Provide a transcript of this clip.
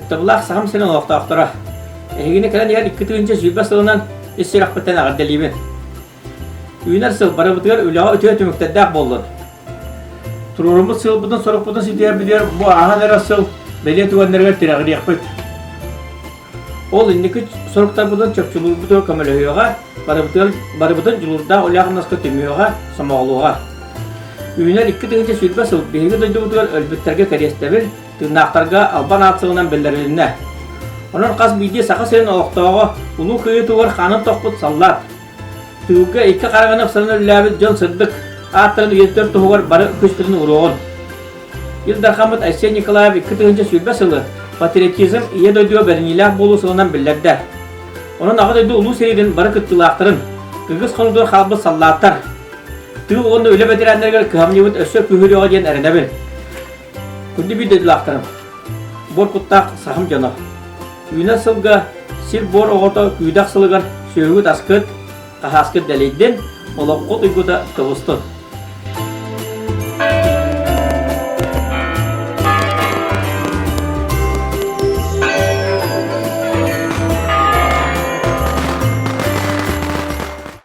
Ытыктабыллаах Сахам сирин олохтоохторо! Эһигини кэлэн иһэр 2020 сылынан ис сүрэхпиттэн эҕэрдэлиибин! Үүнэр сыл барыбытыгар үлэҕэ үтүө түмүктэрдээх буоллун! Туруоруммут сыалбытын-сорукпутун ситиһэрбитигэр бу ааһан эрэр сыл бэлиэ түгэннэригэр тирэҕириэхпит. Ол инники соруктарбытын чопчулуурбутугар көмөлөһүөҕэ, барыбытыгар барыбытын дьулуурдаах үлэ-хамнаска түмүөҕэ, сомоҕолуоҕа. Үүнэр 2020 сыл биһиги дойдубутугар өлбүттэргэ кэриэстэбил, тыыннаахтарга албан аат сылынан биллэрилиннэ. Онон хас биирдии Саха сирин олохтооҕо Улуу Кыайыы туһугар хаанын тохпут саллаат, тыылга икки хараҥаны ыпсаран үлэлээбит дьон сырдык ааттарын үйэтитэр туһугар бары күүспүтүн ууруоҕун. Ил Дархаммыт Айсен Николаев 2020 сылы патриотизм Ийэ дойдуга бэриниилээх буолуу сылынан биллэрдэ. Онон Аҕа дойду улуу сэриитин бары кыттыылаахтарын, кыргыс хонуутугар хаалбыт саллааттар, тыыл уонна үлэ бэтэрээннэригэр кыһамньыбыт өссө күүһүрүөҕэ диэн эрэнэбин. Күндү биир дойдулаахтарым, буор куттаах сахам дьоно, үүнэр сылга сир-буор оҕото күүдэх сылыгар сүөһүгүт-аскыт, хаһааскыт дэлэйдин, олоххут уйгута тубустун.